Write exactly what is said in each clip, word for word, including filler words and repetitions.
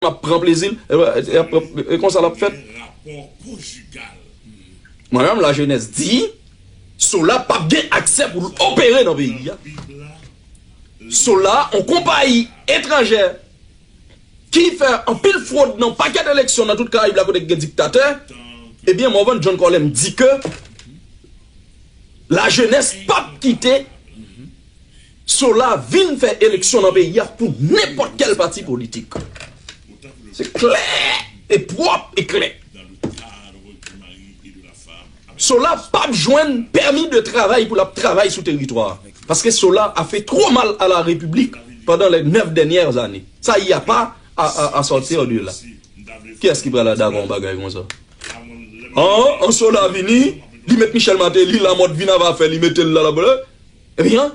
ap pran plezi l, e, e, e, e konsa l ap fèt. Mwen menm, lajenès di, Sola p ap gen aksè pou l opere nan peyi a. Sola, yon konpayi etranjè ki fè anpil fwod nan pakèt eleksyon nan tout Karayib la kote k gen diktatè, ebyen, Morvan John Colem di ke lajenès p ap kite Sola vin fè eleksyon nan peyi a pou nenpòt kèl pati politik. Se klè e pwòp e klè. Sola p ap jwenn pèmi de travay pou l ap travay sou teritwa a. Paske Sola a fait trop mal à la République pendant les neuf dernières années. Ça, il y a pas à, à, à sortir de là. Kiyès ki pral dakò yon bagay konsa? An, an Sola vini, li met Michel Martelly, Lamothe vin avè afè li, mete l la, la, la. Ebyen,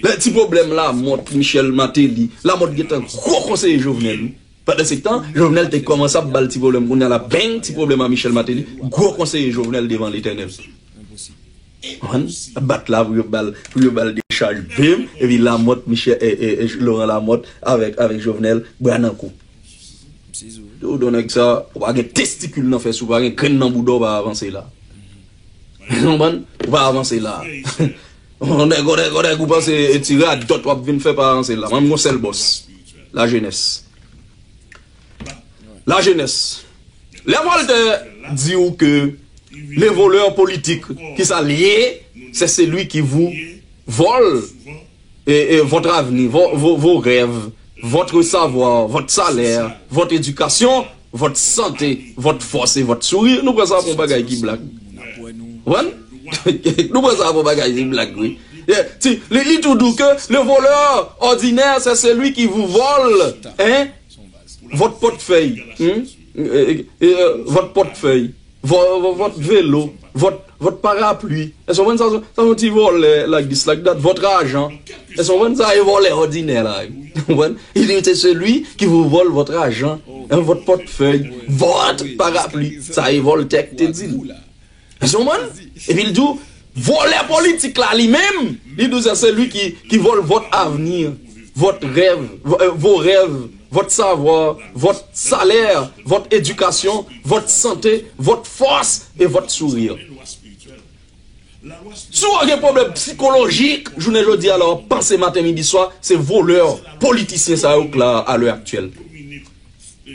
lè ti pwoblèm Lamothe, Michel Martelly, Lamothe gentan gwo konseye Jovenel, wi. Pandansetan, Jovenel te kòmanse ap ba l ti pwoblèm, kounye a la, beng, ti pwoblèm a Michel Martelly, gwo konseye Jovenel devan Letènèl. Konprann? Ap bat la pou yo ba l, pou yo ba l dechaj, bim, epi Lamothe, Michel, e, e, e, Laurent Lamothe avèk, avèk Jovenel, bra nan kou. Yo di w nèg sa, ou pa gen testikil nan fès ou, pa gen grenn nan bouda w, pa avanse la. Ou konprann? Ou pa avanse la. Yon nèg, yon nèg, yon nèg ou panse e ti radòt w ap vin fè, pa avanse la. Mwen, m gon sèl bòs. Lajenès. Lajenès. Lè Voltaire di w ke le voleur politique, ki sa l ye, c'est celui qui vous vole et, et votre avenir, vos, vos, vos rêves, votre savoir, votre salaire, votre éducation, votre santé, votre force et votre sourire. Nou pran sa pou yon bagay ki blag. Konprann? Nou pran sa pou yon bagay ki blag, wi. Yeah, ti, li, li tou di w ke le voleur ordinaire, c'est celui qui vous vole, hein, votre portefeuille, hmm? Eh, eh, eh, votre portefeuille, vo-, vo-, votre vélo, votre, votre parapluie. Èske w konprann sa? Sa yon ti vòlè like this, like that, votre argent. Èske w konprann sa? E vòlè òdinè la, wi. Ou konprann? Il dit, c'est celui qui vous vole votre argent, hein, votre portefeuille, votre parapluie. Sa e Voltaire ki te di l. Èske w konprann? Epi l di w, vòlè politik la li menm, li di w, c'est celui qui, qui vole votre avenir, votre rêve, vo-, euh, vos rêves, votre savoir, votre salaire, votre éducation, votre santé, votre force et votre sourire. Si w gen pwoblèm sikolojik, jounen jodi a la, w ap panse maten, midi, swa, se volè politisyen sa yo k la a lè aktyèl.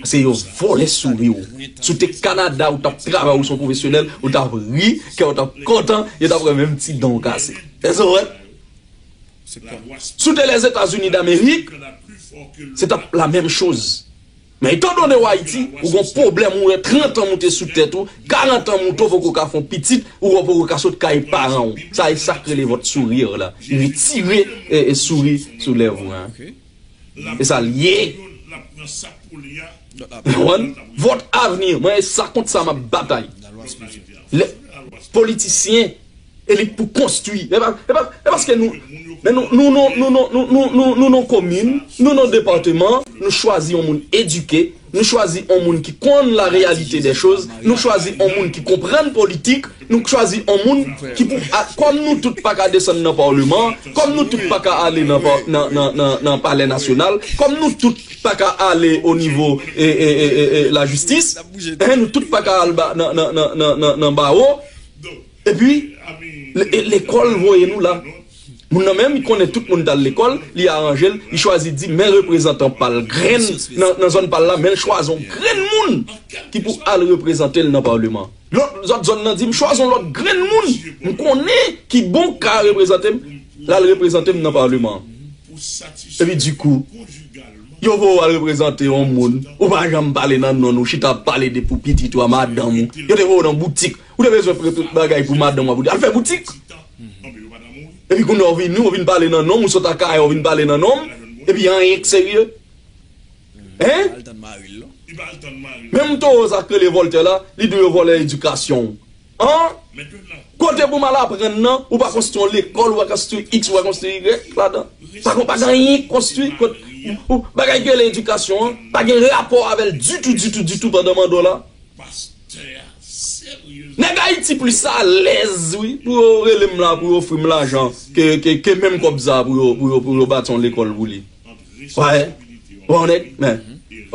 Se yo vòlè souri w. Si w te Kanada, ou t ap travay, ou se yon pwofesyonèl, ou t ap ri, kè w t ap kontan, yo t ap wè menm ti dan w kase. Èske w wè? Si w te Lèzetazini Damerik, se t ap la menm choz. Men etandone w Ayiti, ou gon pwoblèm, ou wè trant an moute sou tèt ou, karant an moute, ou poko ka fè yon pitit, ou poko ka sot kay paran w. Sa e sa k rele vòt souri la. Li retire e, e souri sou lèv ou, hein. E sa l ye. Konprann? Vòt avni, mwen e sa kont sa m ap batay. Lè politisyen, elit pou konstwi. E pa, e pa, e paske nou, men nou, nou, nou, nou, nou, nou, nou, nou, nou, nou nan komin, nou nan depatman, nou chwazi yon moun edike, nou chwazi yon moun ki konn la réalité des choses, nou chwazi yon moun ki konprann politik, nou chwazi yon moun ki pou, a, kòm nou tout pa ka desann nan palman, kòm nou tout pa ka ale nan pa-, nan, nan, nan, nan palè nasyonal, kòm nou tout pa ka ale o nivo, e, e, e, e, e, lajistis, en, nou tout pa ka al ba, nan, nan, nan, nan, nan, nan bawo, epi, le-, e, lekòl voye nou la. Moun nan menm, li konnen tout moun t al lekòl, li aranje l, li chwazi di, men reprezantan pa l grenn nan, nan zòn pa l la, men l chwazi yon grenn moun ki pou al reprezante l nan palman. Lòt, zòt zòn nan di, m chwazi yon lòt grenn moun, m konnen ki bon ka reprezante m, l al reprezante m nan palman. Epi dikou, yo voye w al reprezante yon moun, ou pa janm pale nan non l, ou chita ap pale de pou pitit ou a madanm ou. Yo te voye w nan boutik, ou te bezwen pre tout bagay pou madanm ou a boutik. Al fè boutik. Epi kounye a w vini, w vin pale nan non m, ou sot ak kay ou vin pale nan non m, epi anyen k serye. Hein? Menm towo sa k rele Voltaire la, li di yo vòlè edikasyon. An? Kote pou m al aprann nan, ou pa konstwi yon lekòl, ou pa konstwi X, ou pa konstwi Y ladan. Pa gen, pa gen anyen k konstwi. Kot, ou, bagay ki rele edikasyon an, pa gen rapò avè l ditou, ditou, ditou pandan m anndan w la. Nèg Ayiti plis alèz, wi, pou yo rele m la, pou yo ofri m lajan, ke, ke, ke menm kòb sa pou yo, pou yo, pou yo bati yon lekòl pou li. Wè. Wè, yon nèg, men.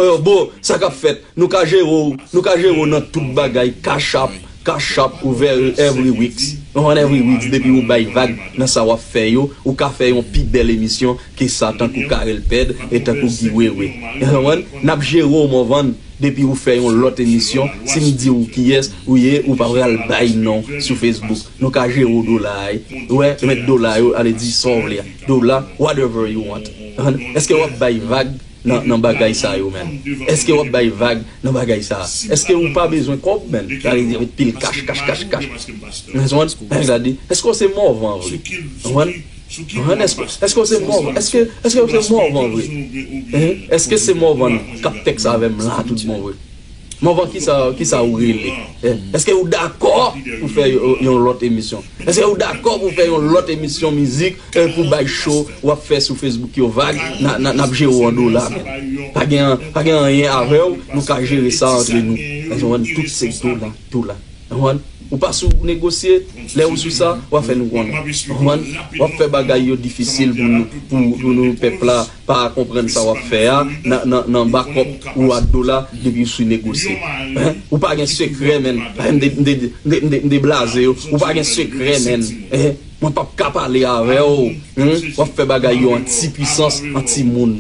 Oh, bon, sa k ap fèt? Nou ka jere w, nou ka jere w nan tout bagay. Cash App, Cash App ouvè every weeks. Ou konprann, every weeks, depi ou bay vag nan sa w ap fè yo, ou ka fè yon pi bèl emisyon ke sa, tankou Carel Pèd e tankou Guy Wewe. Ou konprann? N ap jere w, Morvan, depi ou fè yon lòt emisyon. Si m di w kiyès ou ye, ou pa pral bay non sou Facebook. Nou ka jere w, Dola, wi. Ou wè, met Dola yo, ale di sa w vle a. Dola, whatever you want. Èske w ap bay vag nan, nan bagay sa yo, menm? Èske w ap bay vag nan bagay sa? Èske ou pa bezwen kòb, menm? Gade, met pil kach, kach, kach, kach. Ou konprann? Gade, èske w se Morvan vre? Ou konprann? Ou konprann? Èske, èske w se Morvan? Èske, èske w se Morvan vre? Hein? Èske se Morvan k ap tèks avè m la tout bon vre? Morvan, kisa, kisa ou rele? Eh, èske ou dakò pou fè yo- yon lòt emisyon? Èske ou dakò pou fè yon lòt emisyon mizik, eh, pou bay show w ap fè sou Facebook yo vag? N a- n a- n ap jere w an dola, men. Pa gen, pa gen anyen avè w, nou ka jere sa antre nou. Èske w konprann? Tout se dola, dola. Ou konprann? Ou pa sou negosye, lè ou sou sa, w ap fè nou konnen. Ou konprann? W ap fè bagay yo difisil pou nou, pou, pou nou pèp la pa konprann sa w ap fè a, nan, nan, nan bakòp ou a dola depi ou sou negosye. Hein? Ou pa gen sekrè, menm. M te, m te, m te, m te, m te blaze yo. Ou pa gen sekrè, menm. Hein? Mwen p ap ka pale avè w. Hein? W ap fè bagay yo an ti pwisans, an ti moun.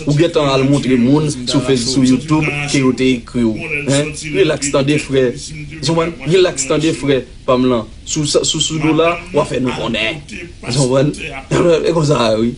Ou gentan al montre moun sou Face, sou YouTube ke yo te ekri w. Hein? Relax tande, frè. Ou konprann? Relax tande, frè pa m lan. Sou, sou, sou dola, w a fè nou konnen. Ou konprann? E konsa, wi.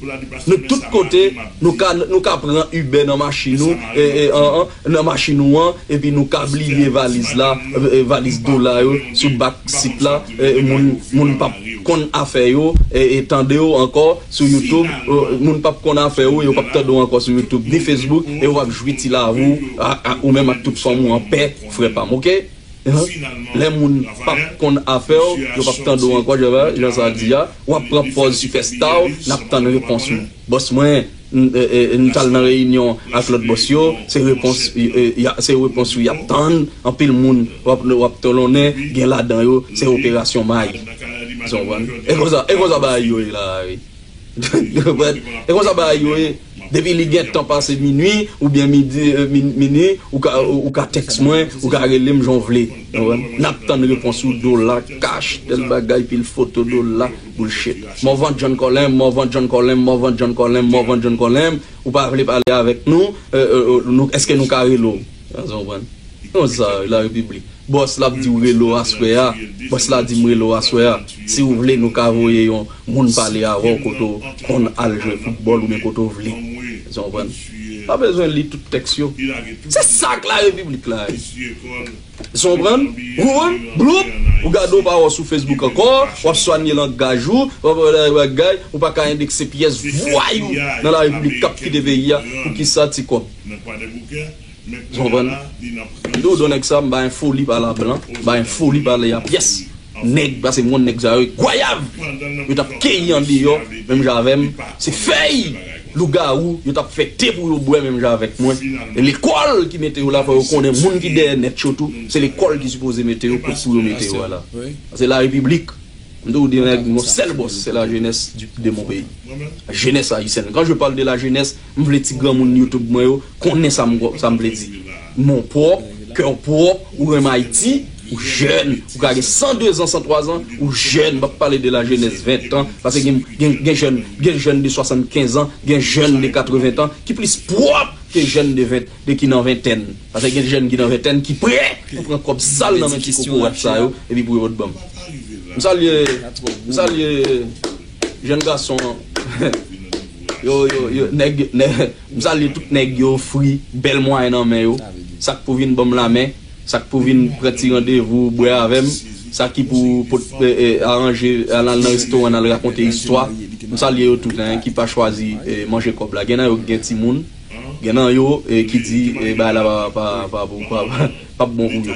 Nou tout kote, nou ka, nou ka pran Uber nan machin nou, e, e, an, an, nan machin ou an, epi nou ka bliye valiz la, e, e, valiz dola yo sou back seat la, e, moun, moun p ap konn afè yo, e, e tande w ankò sou YouTube, e, moun p ap konn afè yo, yo p ap tande w ankò sou YouTube ni Facebook, e w ap jwi ti lavi w, a, a, ou menm ak tout fanmi w anpè, frè pa m, oke? Hein? Lè moun p ap konn afè w, yo p ap tande w ankò, jan, jan sa di a, w ap pran pòz sipèsta w, n ap tann repons ou. Bòs mwen, n, e, e, n t al nan reyinyon ak lòt bòs yo, se repons, e, e, y a- se repons ou y ap tann, anpil moun w ap, w ap talonnen, gen ladan yo, se operasyon may. Ou konprann? E konsa, e konsa bagay yo ye la, wi. E konsa bagay yo ye. Depi li gen tan pase minui, oubyen midi, e, min- minui, ou ka, ou, ou ka tèks mwen, ou ka rele m jan w vle. Ou konprann? N ap tann repons ou, dola, kach, tèl bagay, pil foto, dola, bullshit. Morvan John Colem, Morvan John Colem, Morvan John Colem, Morvan John Colem, ou pa vle pale avèk nou, e, e, e, nou, èske nou ka rele w? Ou konprann? Konsa, la repiblik. Bòs la ap di w rele w aswè a. Bòs la di m rele w aswè a. Si w vle, nou ka voye yon moun pale avè w kote w konn al jwe foutbòl oubyen kote w vle. Ou konprann? Pa bezwen li tout tèks yo. Se sa k la repiblik la ye. Ou konprann? Ou konprann? Bloup! Ou gade w pa wè w sou Facebook ankò, w ap swanye langaj ou, w ap bagay, ou pa ka endekse pyès vwayou nan la repiblik k ap kite peyi a. Poukisa ti kòb? Ou konprann? M di w, don nèg sa, m pa gen foli pale a blan, m pa gen foli pale a pyès nèg, paske m konn nèg sa yo, gwayav! Yo t ap keyi andeyò, menm jan avè m. Se fèy lougawou yo t ap fè te pou yo bwè, menm jan avèk mwen. E lekòl ki mete yo la, fò yo konnen moun ki dèyè nèt yo tou, se lekòl ki sipoze mete yo kot pou yo mete yo a la. Se la repiblik. M di w, de nèg, yon sèl bòs, se la jeunesse du, de mon pays. La jeunesse haïtienne. Quand je parle de la jeunesse, m vle ti granmoun YouTube mwen yo konnen sa m, sa m vle di. Men w pwòp, kè w pwòp, ou renmen Ayiti, ou jèn, ou ka gen san de zan, san twa zan, ou jèn, m p ap pale de la jeunesse ven an, paske gen, gen, gen jèn, gen jèn de swasannkenz an, gen jèn de katreven an, ki plis pwòp ke jèn de ven, de ki nan ventèn. Paske gen jèn ki nan ventèn ki prè pou pran kòb sal nan men ti kokorat sa yo, epi pou yo pot ban m. M salye, m salye jèn gason an. Yo, yo, yo, nèg, nèg, m salye tout nèg yo ofri bèl mwayen nan men yo. Sa k pou vin ban m lamen, sa k pou vin pran ti randevou, bwè avè m, sa ki pou pot, e, e, aranje, al, al nan restoran, al rakonte istwa. M salye yo tout, en, ki pa chwazi, e, manje kòb la. Gen nan yo ki gen timoun, gen nan yo, e, ki di, e, bagay la pa, pa, pa, pa, pa, p ap bon pou yo.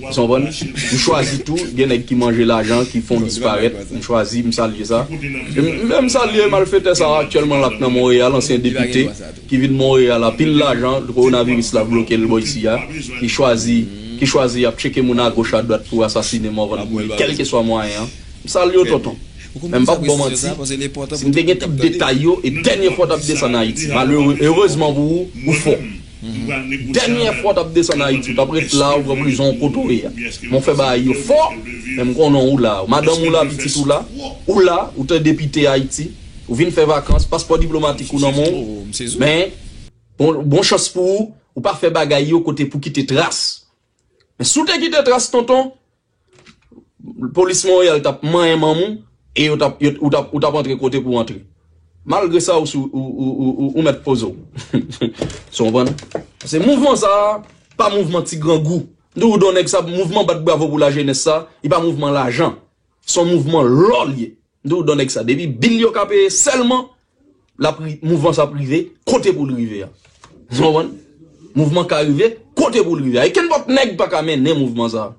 Ou konprann? M chwazi tou, gen nèg ki manje lajan, ki fè w disparèt. M chwazi, m salye sa. E m, m, m salye malfetè sa a aktyèlman l ap nan Monreyal, ansyen depite, ki vin Monreyal, anpil lajan, kowonaviris la bloke l bò isi a, ki chwazi, ki chwazi ap tcheke moun agoch adwat pou asasinen Morvan Gouye, kèlkeswa mwayen an. M salye w, tonton. Men m p ap ba w manti, si m te gen tout detay yo, e dènye fwa w t ap desann Ayiti. Malere, erezman pou ou, ou fò. Dènye fwa w t ap desann Ayiti, w t ap ret la, ou pran prizon, ou kote w ye a. Men w fè bagay yo fò, men m konnen w la. Madanm ou la, pitit ou la, ou la, ou te depite Ayiti, ou vin fè vakans, paspò diplomatik ou nan men w, men bon, bon chans pou ou, ou pa fè bagay yo kote pou kite tras. Men si w te kite tras, tonton, polis Monreyal t ap manyen manman w e yo t ap, yo, ou t ap, ou t ap antre kote pou w antre. Malgre sa, ou, sou, ou, ou, ou, ou, ou mèt poze w. Sa w konprann? Paske mouvman sa a, pa mouvman ti grangou. M di w, don nèg sa, mouvman bat bravo pou lajenès sa, li pa mouvman lajan. Se yon mouvman lò l ye. M di w, don nèg sa, depi bil yo ka peye sèlman, l ap ri-, mouvman sa ap rive kote pou l rive a. Ou konprann? Mouvman ka rive kote pou l rive a. E kenpòt nèg pa ka mennen mouvman sa.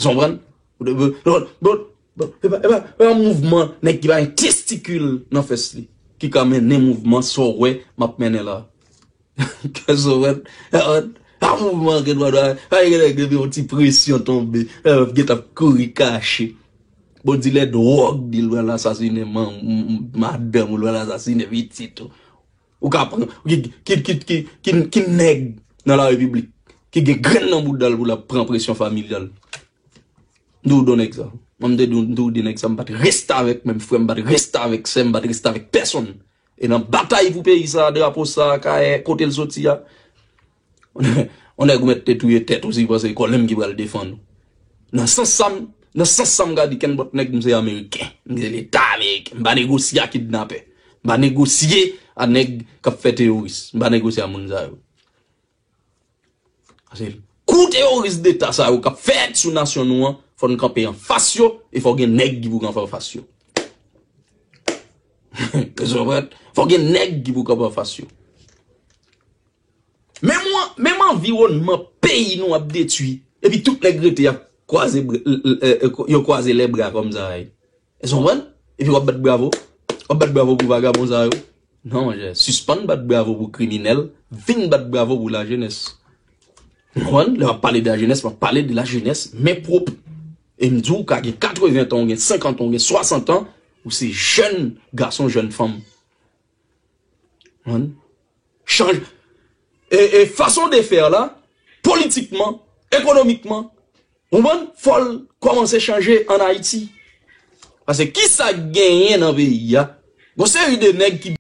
Ou konprann? Bon, bon, bon, bon, e pa, e pa, e pa mouvman nèg ki pa gen testikil nan fès li ki ka mennen mouvman sa w wè m ap mennen la. Kè sa w wè, a mouvman gen dwa, dwa, a gen nèg depi yon ti presyon tonbe, gentan ap kouri kache. Bon, dilè dwòg, di l pral asasinen man, m, m, madanm ou, l pral asasinen pitit ou. Ou ka pran, ki, ki, ki, ki, ki, ki nèg nan la repiblik ki gen grenn nan bouda l pou l ap pran presyon familyal? M di w don nèg sa. Mwen m te di w, m di w de nèg sa, m pa t restavèk menm frè, m pa t restavèk sè, m pa t restavèk pèsonn. E nan batay pou peyi sa, drapo sa, kayè, kote l soti a, yon nèg ou mèt te touye tèt ou si w panse kòlèm ki pral defann ou. Nan sans sa m, nan sans sa m ka di kenpòt nèg, m se ameriken. M se leta ameriken. M pa negosye a kidnapè. M pa negosye a nèg k ap fè teworis. M pa negosye a moun sa yo. Paske kou teworis deta sa yo k ap fèt sou nasyon nou an, fò n kanpe anfas yo, e fò gen nèg ki pou kanpe anfas yo. Ou konprann? Fò gen nèg ki pou kanpe anfas yo. Menm, menm anviwònman peyi nou ap detwi, epi tout nèg rete y ap kwaze, yo kwaze lè bra kòmsa. Èske w konprann? Epi w ap bat bravo. W ap bat bravo pou vagabon sa yo. Non, monchè, sispann bat bravo pou kriminèl, vin bat bravo pou lajenès. Ou konprann? Lè m ap pale de lajenès, m ap pale de lajenès, men pwòp. E m di w ka gen katreven tan, ou gen senkant an, ou gen swasant an, ou se jèn gason, jèn fanm. Ou konprann? Chanj. E, e fason de fè la, politikman, ekonomikman, ou konprann? Fò l kòmanse chanje ann Ayiti. Paske kisa k genyen nan peyi a? Gon seri de nèg ki